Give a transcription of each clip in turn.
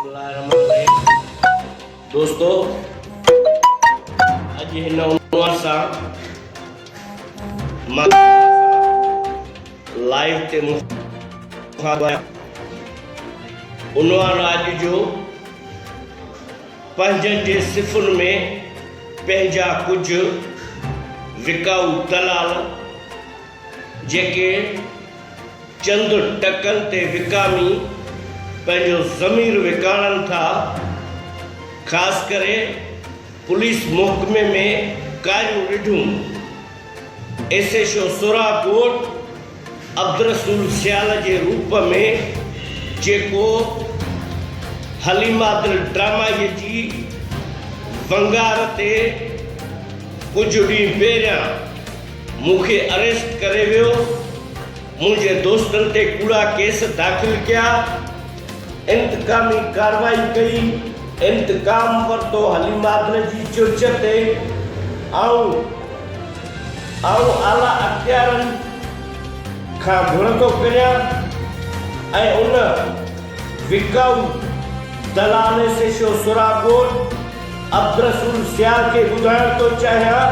الله الرحمن الرحيم دوستو اڄ هن عنوان سان مان لائيو تي مخاطب آهيان. عنوان اڄ جو پنهنجن جي صفن ۾ پنهنجا ڪجهه وڪائو دلال جيڪي چند ٽڪن تي وڪامي پنهنجو ضمير وڪاڻن ٿا، خاص ڪري پوليس محڪمي ۾ ڪاريون رڍون ايس ايڇ او سهراب ڳوٺ عبدالرسول سيال جي روپ ۾ جيڪو حليم عادل ڊرامائي جي ونگار تي ڪجهه ڏينهن پهريان مون کي اريسٽ ڪري ويو، منهنجي دوستن تي ڪوڙا ڪيس داخل ڪيا، انتقامي ڪارروائي ڪئي، انتقام ورتو حليم عادل جي چرچ تي، آئون آئون اعليٰ اختيارن کان گهر ٿو ڪريان ۽ ان وڪائو دلال ايس ايڇ او سهراب ڳوٺ عبدالرسول سيال کي ٻڌائڻ ٿو چاهيان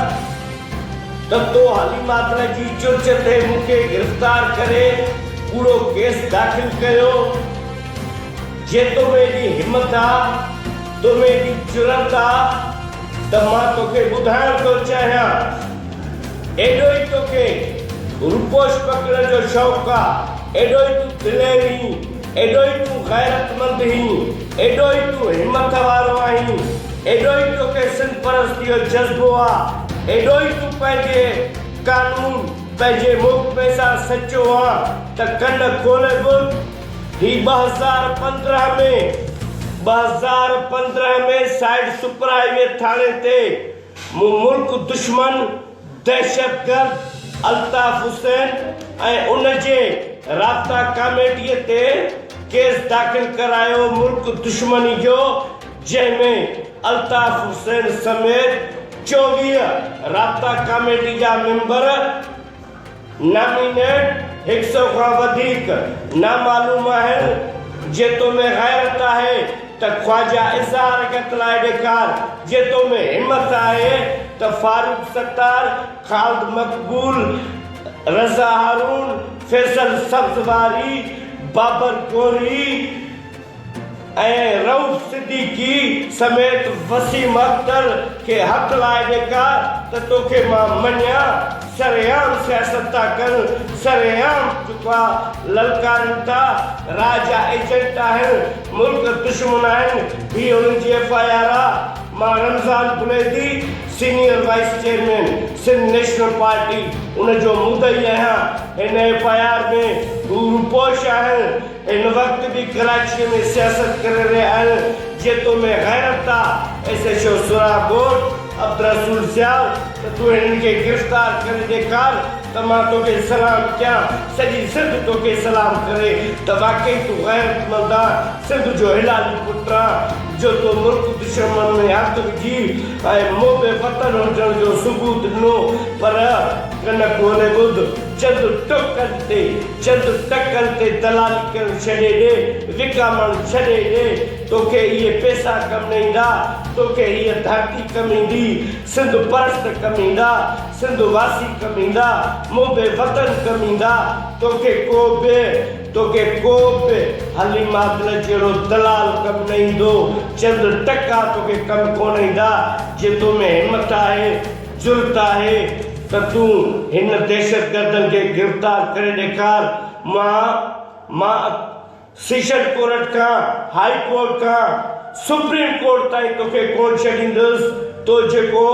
ته تو حليم عادل جي چرچ تي مون کي گرفتار ڪري ڪوڙو ڪيس داخل ڪيو. جي تو ۾ ايڏي همت آ، تو ۾ ايڏي جرئت آ ته مان توکي ٻڌائڻ ٿو چاهيان. ايڏو ئي توکي روپوش پڪڙڻ جو شوق آ، ايڏو ئي تون دلير هين، ايڏو ئي تون غيرتمند هين، ايڏو ئي تون همٿ وارو آهين، ايڏو ئي توکي سنڌ پرستيء جو جذبو آ، ايڏو ئي تون پنهنجي قانون، پنهنجي محڪمي سان سچو آن ته ڪن کولي ٻڌ، هي 2015 ۾، 2015 ۾ سائيڊ سپر هاء وي ٿاڻي تي مون ملڪ دشمن دهشتگرد الطاف حسين ۽ ان جي رابطا ڪاميٽي تي ڪيس داخل ڪرايو ملڪ دشمني جو جنهن ۾ الطاف حسين سميت 24 رابطا ڪاميٽي جا ميمبر نامينيٽ هڪ سئو کان وڌيڪ نامعلوم آهن، جي تو ۾ غيرت آهي ته خواجه اظهار قتلائي ڏيکار، جي تو ۾ همت آهي ته فاروق ستار، خالد مقبول، رضا هارون، فيصل سبزواري، بابر ڪوري، ۽ رئوف صديقي سميت وسيم اختر کي هٿ لائي ڏيکار ته توکي مان مڃيان، سرعام سياست ٿا ڪن، سرعام چڪا للڪارين ٿا، را جا ايجنٽ آهن، ملڪ دشمن آهن، هي انهن جي ايف I R آ، مان Ramzan Buledi senior vice chairman Sindh national party ان جو مدعي آهيان، هن ايف I R ۾ هو روپوش آهن، هن وقت به ڪراچيء ۾ سياست ڪري رهيا آهن، جي تو ۾ غيرت آ ايس ايڇ او سهراب ڳوٺ عبدالرسول سيال ته تون هنن کي گرفتار ڪري ڏيکار ته مان توکي سلام ڪيان، سڄي سنڌ توکي سلام ڪري ته واقعي تون غيرتمند آن، سنڌ جو هلالي پٽ آن جو تو ملڪ دشمن ۾ هٿ وجهي ۽ محب وطن هجڻ جو ثبوت ڏنو پر ڪن کولي ٻڌ چند ٽڪن تي چند ٽڪن تي دلالي ڪرڻ ڇڏي ڏي، وڪامڻ ڇڏي ڏي، توکي اهي پئسا ڪم نه ايندا، توکي هيء ڌرتي ڪم ايندي، سنڌ پرست ڪم ايندا، سنڌ واسي ڪم ايندا، محب وطن ڪم ايندا، توکي ڪو به، توکي ڪو به حليم عادل جهڙو دلال ڪم نه ايندو، چند ٽڪا توکي ڪم ڪونه ايندا، جي تو ۾ همت آهي، جرئت آهي ته تون هن دهشتگردن کي گرفتار ڪري ڏيکار. مان مان سيشن ڪورٽ کان هائي ڪورٽ کان سپريم ڪورٽ تائين توکي ڪونه ڇڏيندس. تو جيڪو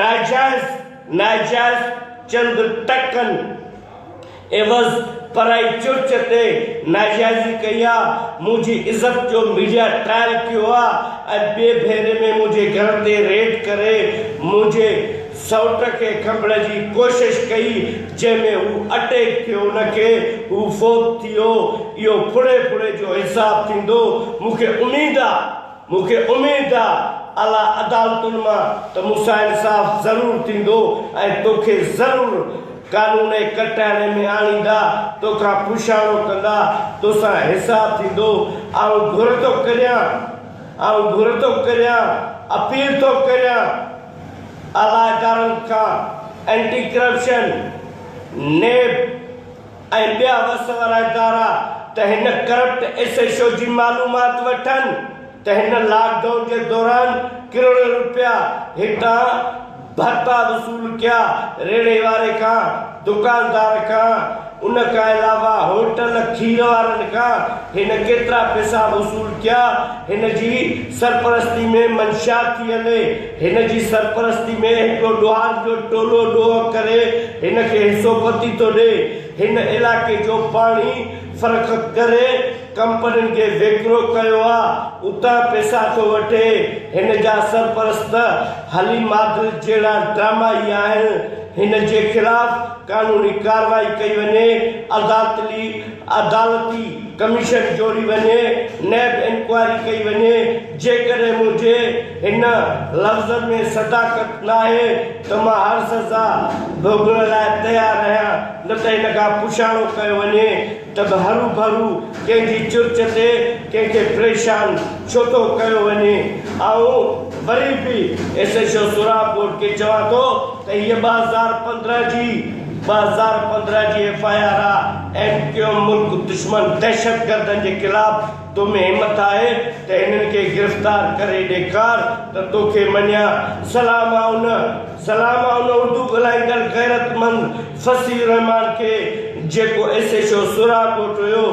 ناجائز ناجائز چند ٽڪن عيوض پرائي چرچ تي ناجائزي ڪئي آ، منهنجي عزت جو ميڊيا ٽرائل ڪيو آ ۽ ٻئي ڀيري ۾ منهنجي گهر تي ريڊ ڪري منهنجي سئوٽ کي کنڀڻ جي ڪوشش ڪئي جنهن ۾ هو اٽيڪ ٿيو ان کي هو فوت ٿي ويو اهو ڦڙي ڦڙي جو حساب ٿيندو مون کي اميد آ مون کي اميد آ اعليٰ عدالتن مان ته مون سان انصاف ضرور ٿيندو ۽ توکي ضرور. قانون جي ڪٽهڙي ۾ آڻيندا، توکان پڇاڻو ڪندا، توسان حساب ٿيندو. آئون گهر ٿو ڪريان، آئون گهر ٿو ڪريان، اپيل ٿو ڪريان اعليٰ ادارن کان، اينٽي ڪرپشن، نيب ۽ ٻيا وس وارا ادارا ته هن ڪرپٽ ايس ايڇ او جي معلومات وٺن ته هن لاڪ ڊائون جي دوران ڪروڙين روپيا هتان ڀتا وصول ڪيا ريڙهي واري کان، دڪاندار کان، ان کان علاوه هوٽل کير وارن کان هن ڪيترا پئسا وصول ڪيا، هن جي سرپرستي ۾ منشيات ٿي هلي، هن جي سرپرستي ۾ هڪڙو ڏوهارين جو ٽولو ڏوهه ڪري هن کي حصو پتي ٿو ڏي، هن علائقي جو پاڻي فرخت ڪري ڪمپنين کي ويڪرو ڪيو آ اتان پئسا ٿو وٺي، هن جا سرپرست حليم عادل جهڙا ڊرامائي آهن، هن جي خلاف قانوني ڪارروائي ڪئي وڃي، عدالتلي عدالتي ڪميشن جوڙي وڃي، نيب انڪوائري ڪئي وڃي، جيڪڏهن منهنجي هن لفظن ۾ صداقت ناهي ته مان هر سزا ڀوڳڻ لاء تيار آهيان، نه ته هن کان پڇاڻو ڪيو وڃي ته به هروڀرو ڪنهن جي چرچ تي ڪنهن کي پريشان ڇو ٿو ڪيو وڃي. آئون وري به S H O Sohrab Goth کي چوان ٿو ته هيء 2015 جي 2015 جي ايف I R آ، ايم ڪيو ايم ملڪ دشمن دهشتگردن جي خلاف تو ۾ همت آهي ته هنن کي گرفتار ڪري ڏيکار ته توکي مڃيان. سلام آ ان سلام آ ان اردو ڳالهائيندڙ غيرتمند فصيح الرحمان کي جيڪو ايس ايڇ او سهراب ڳوٺ هيو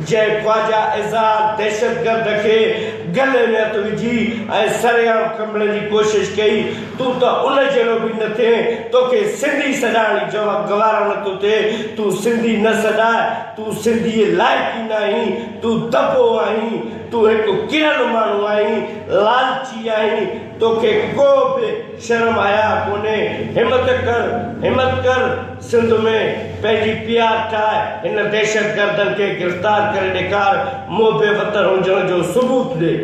جنهن خواجه اظهار دهشتگرد کي گلي ۾ هٿ وجهي ۽ سرعام کنڀڻ جي ڪوشش ڪئي تون ته ان جهڙو به نه ٿئين توکي سنڌي سڏائڻ ئي گوارا نه ٿو ٿئي تون سنڌي نه سڏاء تون سنڌيء لائق ئي ناهين تون دٻو آهين، تون هڪ ڪريل ماڻهو آهين، لالچي آهين، توکي ڪو به شرم حياء ڪونهي، همت ڪر، همت ڪر، سنڌ ۾ پنهنجي پي آر ٺاهه، هن دهشتگردن کي گرفتار ڪري ڏيکار، محب وطن هجڻ جو ثبوت ڏي.